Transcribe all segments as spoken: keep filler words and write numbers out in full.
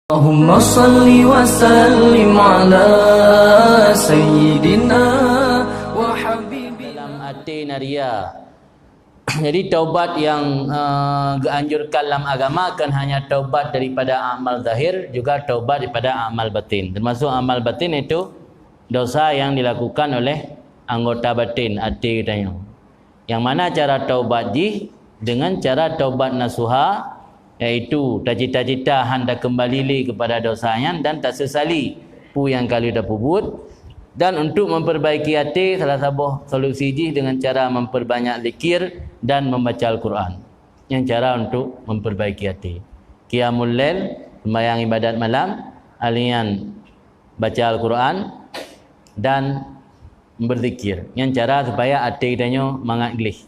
Allahumma salli wa sallim ala sayyidina wa habibina. Dalam até na ria. Jadi taubat yang, eh, geuanjurkan lam agama kan hanya taubat daripada amal zahir, juga taubat daripada amal batin. Termasuk amal batin itu dosa yang dilakukan oleh anggota batin, até geutanyoe. Yang mana cara taubat jih? Dengan cara taubat nasuha, yaitu tacita-cita han takeumbali lé kepada dosa nyan dan tasesali peue nyang ka lheueh tapeubuet. Dan untuk memperbaiki até, salah saboh solusi jih dengan cara memperbanyak zikir dan membaca Al-Quran. Nyan cara untuk memperbaiki até. Qiyamul lail, sembahyang ibadat malam, alian baca Al-Quran, dan berzikir. Nyan cara supaya até geutanyoe mangat gleh.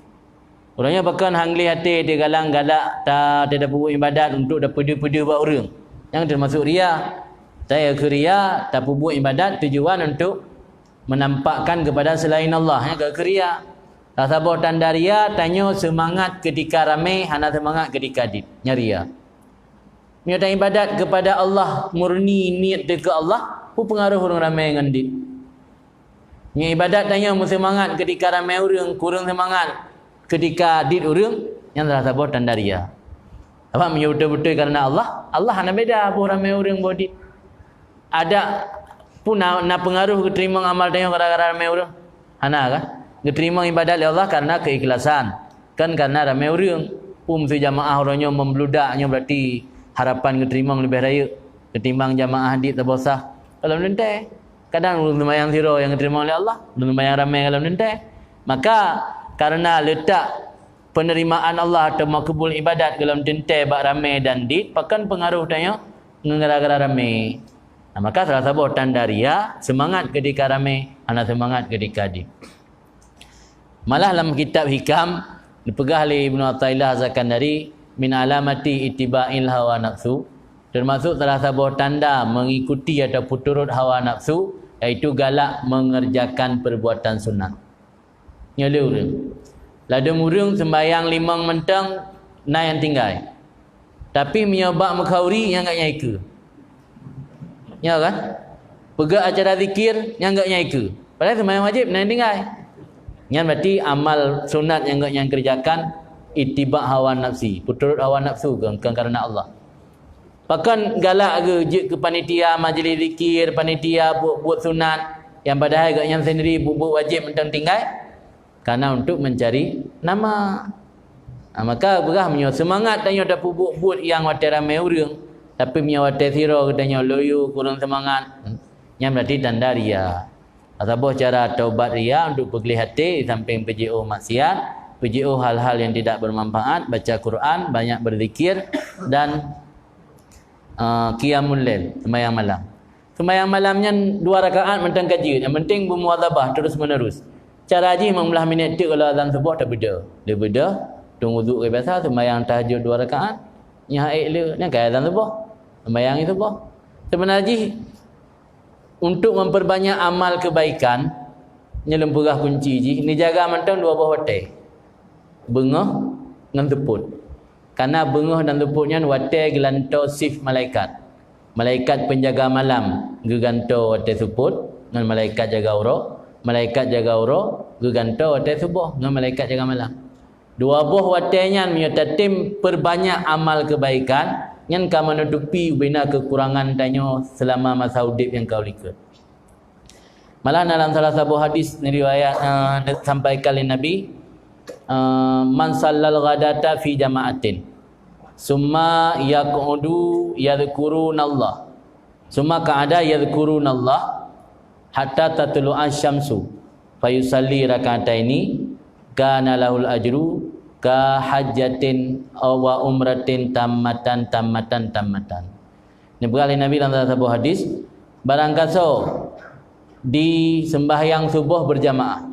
Uroe nyoe pakon han gleh até, teugalang galak ta, tapeubuet ibadat untuk tapeudeuh-peudeuh bak ureuëng. Nyang termasuk ria. Tapi keu ria, tapeubuet ibadat tujuan untuk menampakkan kepada selain Allah. Nyang keu ria. Salah saboh tanda ria, tanyoe seumangat keutika ramé, hana seumangat keutika dit. Nyan ria. Meunyoe taibadat keupada Allah murni niet teuh keu Allah, peue peungaruh ureuëng ramé ngon dit? Meunyoe ibadat tanyoe meuseumangat keutika ramé ureuëng, kureueng seumangat keutika dit ureuëng, nyan salah saboh tanda ria. Sabab meunyoe beutôi-beutôi kareuna Allah, Allah hana beda boh ramé ureuëng boh dit. Adak peue na, na peungaruh geuteurimong amal tanyoe gara-gara ramé ureuëng? Hana kan? Geuteurimong ibadat lé Allah kareuna keuikhlasan, kan kareuna ramé ureuëng. Peue meuseu jamaah uroe nyoe meubludak nyoe, berarti harapan geuteurimong leubeh rayeuk ketimbang jamaah dit saboh sah. Kalau meulintée, kadang ureuëng seumayang sidroe nyang geuteurimong lé Allah, ureuëng seumayang ramé kalau meulintée. Maka kareuna leutak peunerimaan Allah atau makbul ibadat golom teuntée bak ramé dan dit, pakon peungaruh tanyoe ngon gara-gara ramé? Nah, maka salah saboh tanda ria, seumangat keutika ramé, hana seumangat keutika dit. Malah lam kitab Hikam, dipeugah lé Ibnu Athaillah Zakandari, "Min alamati ittiba'il hawa nafsu," termasuk salah saboh tanda mengikuti atau peuturot hawa nafsu, yaitu galak mengerjakan perbuatan sunat. Nyoe lé ureuëng. Ladôm ureuëng seumbahyang limong mantong na nyang tinggai. Tapi meunyoe bak meukauri nyang gak nyang ikeue. Nyoe kan? Peugah acara zikir nyang gak nyang ikeue. Padahai seumbahyang wajéb na nyang tinggai. Nyan berarti amal sunat nyang gak nyang kerjakan ittiba hawa nafsi, peuturot hawa nafsu, kon, kon kareuna Allah. Pakon galak geuh jeuet keu panitia majlis zikir, panitia buet-buet sunat, nyang padahai gobnyan sendiri buet-buet wajéb mantong tinggai? Karena untuk mencari nama. Ha, maka peugah meunyoe seumangat tanyoe tapeubuet buet nyang watée ramé ureuëng, tapi meunyoe watée sidroe geutanyoe loyo kureueng seumangat, nyan berarti tanda ria. Saboh cara taubat ria untuk peugleh até di samping peujiôh maksiat, peujiôh hal-hal yang tidak bermanfaat, baca Quran, banyak berzikir, dan, eh, qiyamul lail, sembahyang malam. Sembahyang malam nyan dua rakaat mantong ka jeuet, nyang penting beumuwazabah terus menerus. Cara jih limong blaih minit teuk kalau azan suboh tabeudôh. Tabeudôh, tueng wudhu keu biasa, sembahyang tahajud dua rakaat, nyan ék le, nyan ka azan suboh. Sembahyang suboh. Sebenar jih, untuk memperbanyak amal kebaikan, nyan lôn peugah kunci jih, neujaga mantong dua boh watée. Beungoh ngon seupôt. Karena beungoh dan seupôt nyan watée geulantoe shift malaikat. Malaikat penjaga malam geugantoe watée seupôt ngon malaikat jaga uroe, malaikat jaga uroe geugantoe watée suboh ngon malaikat jaga malam. Dua boh watée nyan meunyoe tatem peubanyak amal keubaikan, nyan ka meunutupi ubena keukurangan tanyoe seulama masa udeb nyang ka u likot. Malah na lam salah saboh hadis riwayat, eh, disampaikan lé Nabi, eh, "Man shallal ghadata fi jama'atin, summa yaq'udu yadhkurunallah, summa qa'ada yadhkurunallah hatta tatlu'a syamsu, fayusalli rak'ataini, kana lahul ajru ka hajjatin aw wa umratin tammatan, tammatan, tammatan." Neupeugah lé Nabi lam salah saboh hadis, barang gasoe di sembahyang suboh berjamaah.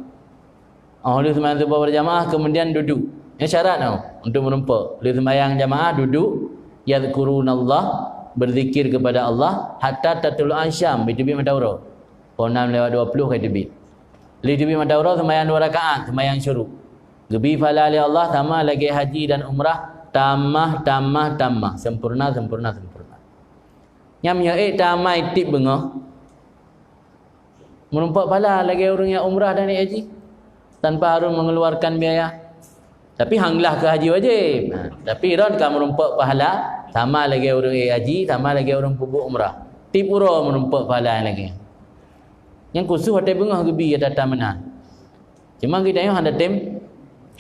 Oh, lheueh sembahyang suboh berjamaah, kemudian duduk. Nyan syarat tau untuk meurumpok. Lheueh sembahyang jamaah, duduk, yadhkurunallah, berzikir kepada Allah, hatta tatlu'a syam, biteubiet mata uroe. Pukul enam lewat dua puluh ka teubiet. Lheueh teubiet mata uroe, sembahyang dua rakaat, sembahyang syuruk. Geubri pahala lé Allah sama lagée haji dan umrah, tamah, tamah, tamah, sempurna, sempurna, sempurna. Nyang meunyoe ék tamai tieb beungoh, meurumpok pahala lagée ureuëng nyang umrah dan haji, tanpa harus mengeluarkan biaya. Tapi hana lah keu haji wajéb. Nah, tapi droen ka meurumpok pahala sama lagée ureuëng ék haji, sama lagée ureuëng peubuet umrah. Tieb uroe meurumpok pahala nyang lagée. Nyang khusus watée beungoh geubi ya tata meunan. Cuma geutanyoe hana tem,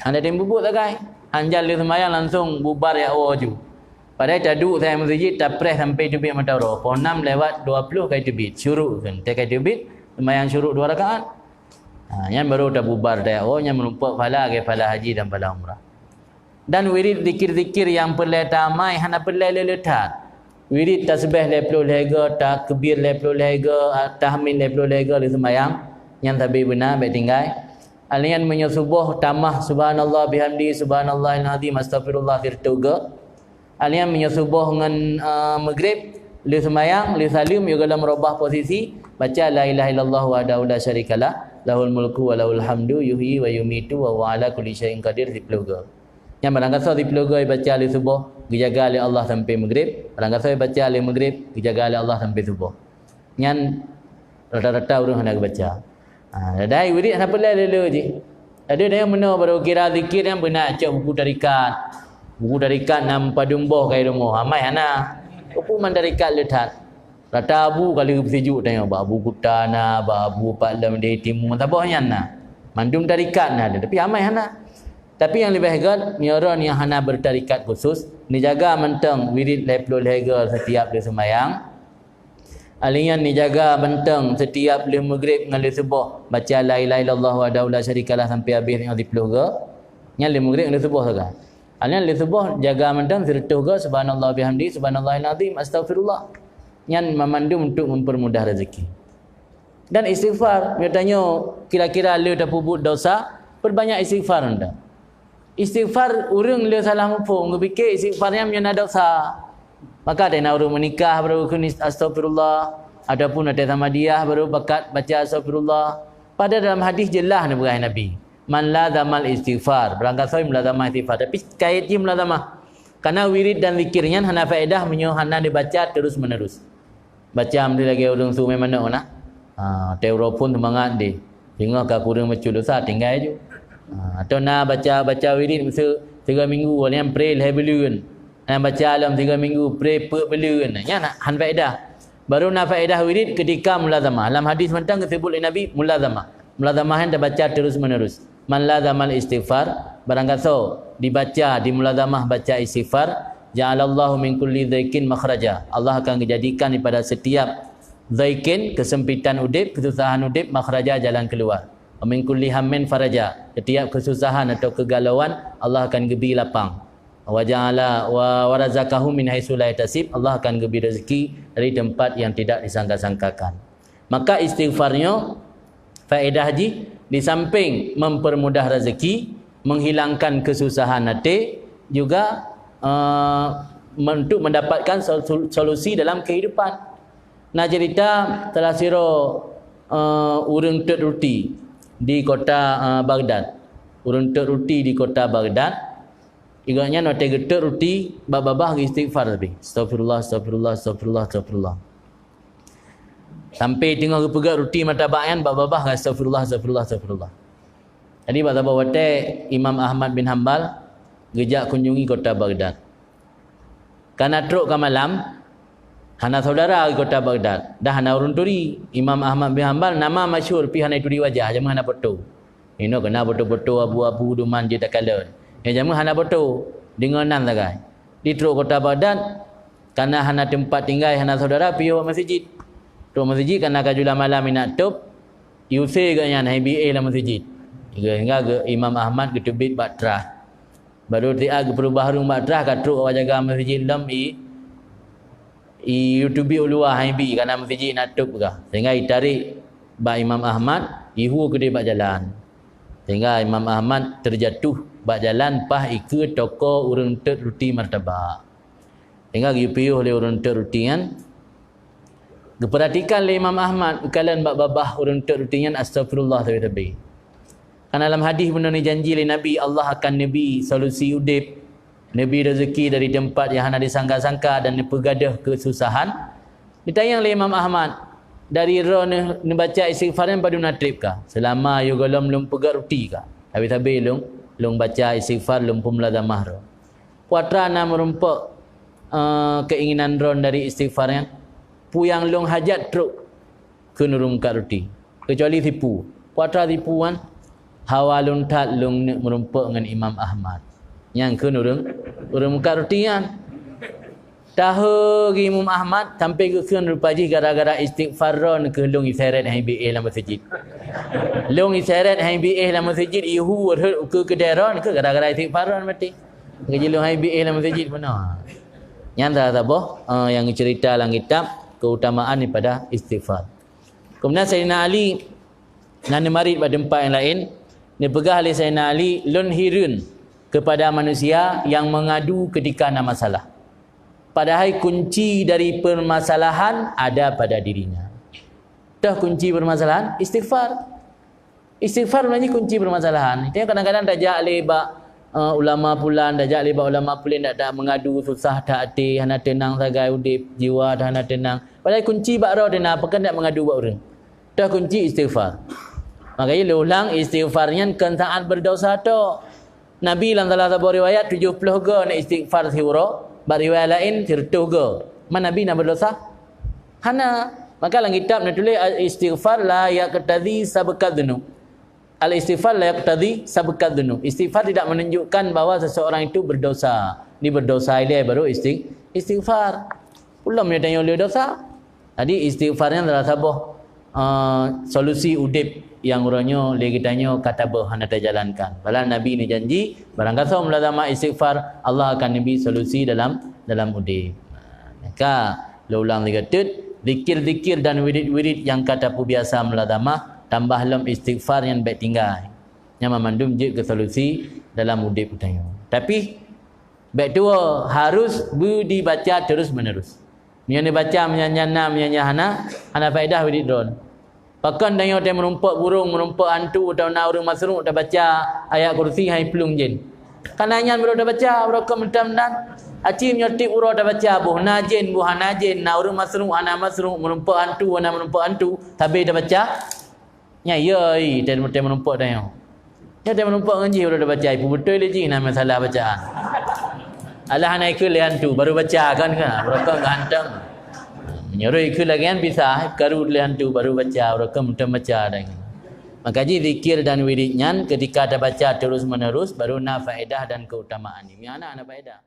hana tem bubuet sagai. Hanjan lheueh seumayang langsung bubar jak woe ju. Padahai taduek sagai meuseujid, tapreh sampai teubiet mata uroe. Poh nam lewat dua puluh kai teubiet. Syuruk kan. Teukai teubiet, seumayang syuruk dua rakaat. Ha, nyan baru tabubar tajak woe, nyan meurumpok pahala lagée pahala haji dan pahala umrah. Dan wirid zikir-zikir nyang peureulée tamai hana peureulée le-le that. Wirid tasbih lhée ploh lhée go, takbir lhée ploh lhée go, tahmid lhée ploh lhée go lheueh seumayang, nyan sabe beuna bék tinggai. Alheuh nyan meunyoe suboh tamah subhanallah bihamdi, subhanallahil azim, astagfirullah sireutoh go. Alheuh nyan meunyoe suboh ngon, eh, maghrib lheueh seumayang, lheueh saleuem, yôh gohlom reubah posisi, baca la ilaha illallah wahdahu la syarikalah, lahul mulku wa lahul hamdu, yuhyi wa yumitu wa huwa ala kulli syai'in qadir siploh go. Nyan barang gasoe siploh go ibaca lé suboh, geujaga lé Allah sampai maghrib. Barang gasoe ibaca lé maghrib, geujaga lé Allah sampai suboh. Nyan rata-rata ureuëng hana geubaca. Ha, dai wirid hana peureulée le-le jih. Jadi, nyan meunoe baru kira zikir nyan beuna cok buku tarikat. Buku tarikat nam padum boh kai rumoh. Amai hana. Peue man tarikat le that. Rata abu kali geupeuseujuk tanyoe, bak Abu Kuta na, bak Abu Pak Lam di Timu, saboh nyan na. Mandum tarikat na, tapi amai hana. Tapi nyang leubeh göt, meunyoe droen nyang hana beutarikat khusus, neujaga mantong wirid lhée ploh lhée go setiap lheueh seumayang. Alheuh nyan neujaga mantong setiap lheueh maghrib ngon lheueh suboh, baca la ilaha illallah wahdahu la syarikalah sampai habéh nyoe siploh go. Nyan lheueh maghrib ngon lheueh suboh sagai. Alheuh nyan lheueh suboh jaga mantong sireutoh go, subhanallah bihamdi, subhanallahil azim, astagfirullah. Nyan mamandum untuk mempermudah rezeki. Dan istighfar, meunyoe tanyoe kira-kira le tapeubuet dosa, perbanyak istighfar anda. Istighfar ureuëng le salah muphom, geupike istighfar nyan meunyoe na dosa. Maka tena ureuëng meunikah baru kheun astagfirullah, ataupun watée samadiyah baru bakat baca astagfirullah. Padahai dalam hadis jeulaih neupeugah Nabi, "Man lazamal istighfar," barang gasoe mulazamah istighfar. Tapi kait jih mulazamah. Karena wirid dan zikir nyan hana faedah meunyoe hana dibaca terus menerus. Baca meunyoe lagée ureuëng su mé manok na. Ha, teuroe phon seumangat deh. Singoh ka kureueng bacut dosa, tinggai ju. Ha, atau na baca, baca wirid meusu tiga minggu, nyan pre lhée buleuen. Na baca lom tiga minggu, pre peuet buleuen. Nyan han faedah. Baru na faedah wirid ketika mulazamah. Lam hadis mantong geusebut lé Nabi mulazamah. Mulazamah nyan tabaca terus menerus. Man lazamal istighfar, barang gasoe dibaca, dimulazamah baca istighfar, ja'alallahu min kulli dhaiqin makhraja. Allah akan gejadikan daripada setiap dhaiqin, kesempitan udeb, kesusahan udeb, makhraja, jalan keluar. Wa min kulli hammin faraja, setiap kesusahan atau kegalauan, Allah akan geubri lapang. Wa ja'ala wa, wa razaqahu min haitsu la yahtasib, Allah akan geubri rezeki dari tempat yang tidak disangka-sangkakan. Maka istighfar nyoe faedah jih di samping mempermudah rezeki, menghilangkan kesusahan até, juga, eh, men-, untuk mendapatkan sol-, solusi dalam kehidupan. Na cerita salah sidroe, eh, ureuëng teut ruti di kota, eh, Baghdad. Ureuëng teut ruti di kota Baghdad, gobnyan watée geuteut ruti, bak babah geuistighfar sabe. Astagfirullah, astagfirullah, astagfirullah, astagfirullah. Sampai teungoh geupeugét ruti martabak nyan, bak babah astagfirullah, astagfirullah, astagfirullah. Jadi bak saboh watée Imam Ahmad bin Hambal geujak kunjungi kota Baghdad. Kana trok ka malam, hana saudara di kota Baghdad, dah hana ureuëng turi. Imam Ahmad bin Hambal nama masyhur pih hana turi wajah, jameun hana foto. Inoe keunan foto-foto abu-abu duman jeuet takalon. Nyang jameun hana foto, deungoe nan sagai. Di trok kota Baghdad, kana hana teumpat tinggai, hana saudara, piôh bak meuseujid. Trok meuseujid kana ka jula malam inak tôb, iuse gobnyan hana ibi éh lam meuseujid. Sehingga geu-, Imam Ahmad geuteubiet bak trah. Baru tiat geupeurubah rueng bak trah ka trok awak jaga meuseujid lom i, i YouTube u luwa hana ibi kana meuseujid inak tôb gah. Sehingga itarek bak Imam Ahmad, ihu keudeh bak jalan. Sehingga Imam Ahmad teujatuh bak jalan paih ikeue toko ureuëng teut ruti martabak. Sehingga geupiôh lé ureuëng teut ruti nyan, geupeuratikan lé Imam Ahmad, geukalon bak babah ureuëng teut ruti nyan astagfirullah sabe-sabe. Karena lam hadis bunoe neujanji lé Nabi, Allah akan neubi solusi udeb, neubi rezeki dari teumpat nyang hana disangka-sangka dan neupeugadôh keususahan. Geutanyong lé Imam Ahmad, "Dari droeneuh neubaca istighfar nyan padum na treb ka?" "Seulama yoh gohlom lôn peugöt ruti ka. Sabe-sabe lôn, lôn baca istighfar, lôn peumulazamah droe." "Peue atra na meurumpok, eh, keinginan droen dari istighfar nyan?" "Peue nyang lôn hajat trok," kheun ureuëng meukat ruti, "keucuali sipu." "Peue atra sipu nyan?" "Hawa lôn that lôn neuk meurumpok ngon Imam Ahmad." Nyang kheun ureuëng, ureuëng meukat ruti nyan. Tahe geuh Imam Ahmad sampai geukheun rupa jih gara-gara istighfar droen keuh lôn iseret hai biéh lam meuseujid. Lôn iseret hai biéh lam meuseujid, ihu rhot ukeue keudè droen keuh gara-gara istighfar droen maté. Geujilôn hai biéh lam meuseujid bunoe. Nyan salah saboh, eh, nyang geuceurita lam kitab keutamaan daripada istighfar. Kemudian Saidina Ali na neumarit bak teumpat nyang laén, neupeugah lé Saidina Ali, "Lôn hireuen kepada manusia yang mengadu ketika na masalah. Padahai kunci dari permasalahan ada pada dirinya." Toh kunci permasalahan? Istighfar. Istighfar sebenarnya kunci permasalahan. Itu kadang-kadang tajak lé bak, eh, ulama pulan, tajak lé bak ulama pulan, dak, dak mengadu susah that até, hana teunang sagai udép, jiwa hana teunang. Padahai kunci bak droe teuh na, pakon dak mengadu bak ureuëng. Toh kunci istighfar. Makanya lôn ulang, istighfar nyan kon saat berdosa tok. Nabi lam salah saboh riwayat tujoh ploh go na istighfar siuroe, bak riwayat laén sireutôh go. Man Nabi na berdosa? Hana. Maka lam kitab na tuléh, "Al-istighfar la yaqtadhi sabqat dzunub." Al-istighfar la yaqtadhi sabqat dzunub. Istighfar tidak menunjukkan bahwa seseorang itu berdosa. Di berdosa ilée baru istig-, istighfar. Ulôn meunyoe tanyoe le dosa. Jadi istighfar nyan adalah saboh, eh, solusi udép nyang uroe nyoe lé geutanyoe ka tabeuh hana tajalankan. Padahai Nabi neujanji, barang gasoe meulazamah istighfar, Allah akan neubri solusi dalam, dalam udép. Maka, lôn ulang lagée teut, zikir-zikir dan wirid-wirid nyang ka tapeubiasa meulazamah, tambah lom istighfar nyan bék tinggai. Nyan mandum jeuet keu solusi dalam udép geutanyoe. Tapi, bék tuwoe, harus beu dibaca terus-menerus. Meunyoe neubaca meunyan-nyan na, meunyan-nyan hana, hana faedah wirid droen. Pakon tanyoe teuh meurumpok burông, meurumpok hantu, atawa na ureuëng maseuruek tabaca ayat kursi hai plueng jén. Kana nyan baru tabaca, baru ka meutam dan aci meunyoe tieb uroe tabaca, boh na jén, boh hana jén, na ureuëng maseuruek, hana maseuruek, meurumpok hantu, hana meurumpok hantu, sabe tabaca. Nyan, yoi, teuh meurumpok tanyoe. Nyan teuh meurumpok ngon jih uroe tabaca, ipeue beutôi lé jih na masalah bacaan. Alah hana ikheun lé hantu, baru baca kan, kan? Baru ka ganteng. Meunyoe ikheun lagée nyan bisa, karu lé hantu, baru baca, baru ka meutam baca dan. Maka jih zikir dan wirid nyan ketika tabaca terus-menerus, baru na faedah dan keutamaan. Nyan hana, hana faedah.